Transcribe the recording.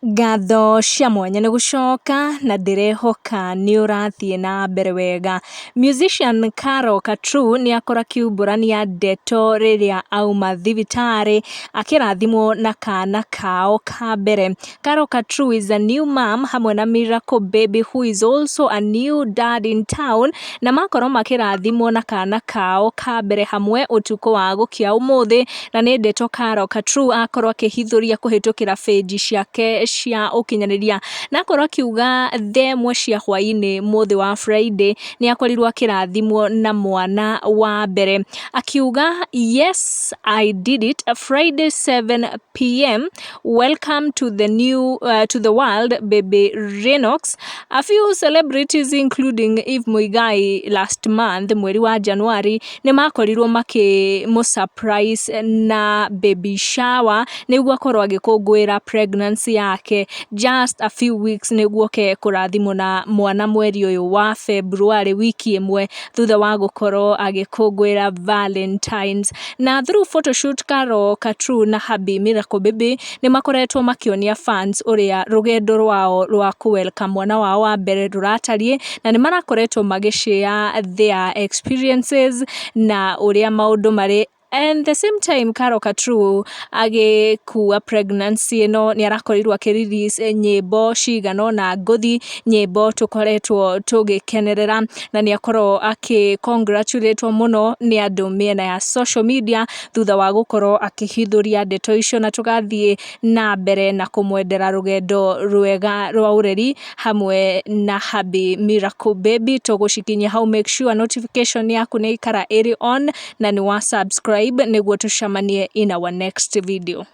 Ngatho cia mwanya nĩ gũcoka na ndĩrehoka nĩ ũrathiĩ na mbere wega. Musician Carol Katru nĩ akora akiumbũrania ndeto rĩrĩa auma thibitarĩ akĩrathimwo na kana kao ka mbere. Carol Katru is a new mom hamwe na Miracle Baby, who is also a new dad in town, na makorwo makĩrathimwo na kana kao ka mbere hamwe ũtukũ wa gũkia ũmũthĩ. Na nĩ ndeto Carol Katru akorwo akĩhithũria kũhĩtũkĩra page ciake cia ũkinyanĩria, na akorwo akiuga 1:00 cia hwainĩ mũthĩ wa Friday nĩ akorirwo akĩrathimwo na mwana wa mbere, akiuga, "Yes, I did it. Friday 7 p.m. Welcome to the world, baby Renox." A few celebrities, including Eve Muigai, last month mweri wa January nĩ makorirwo makĩmũ surprise na baby shower nĩguo akorwo agĩkũngũĩra pregnancy yake just a few weeks nĩguo oke kũrathimwo na mwana mweri ũyũ wa February, wiki ĩmwe thutha wa gũkorwo agĩkũngũĩra Valentines. Na through photoshoot, Carol Katru na hubby Miracle Baby nĩ makoretwo makĩonia fans ũrĩa rũgendo rwao rwa kũ welcome mwana wao wa mbere rũratariĩ, na nĩ marakoretwo magĩ share their experiences na ũrĩa maũndũ marĩ. And the same time Carol Katru agĩkua pregnancy ĩno, nĩ arakorirwo akĩ release nyĩmbo cigana ũna ngũthi, nyĩmbo tũkoretwo tũgĩkenerera, na nĩ akorwo akĩ congratulate mũno nĩ andũ mĩena ya social media thutha wa gũkorwo akĩhithũria ndeto icio. Na tũgathiĩ na mbere na kũmwendera rũgendo rwega rwa ũreri hamwe na hubby Miracle Baby. Tũgũcikinyia hau. Make sure notification yaku nĩ ikara ĩrĩ on na nĩ wa subscribe nĩguo tũcemanie in our next video.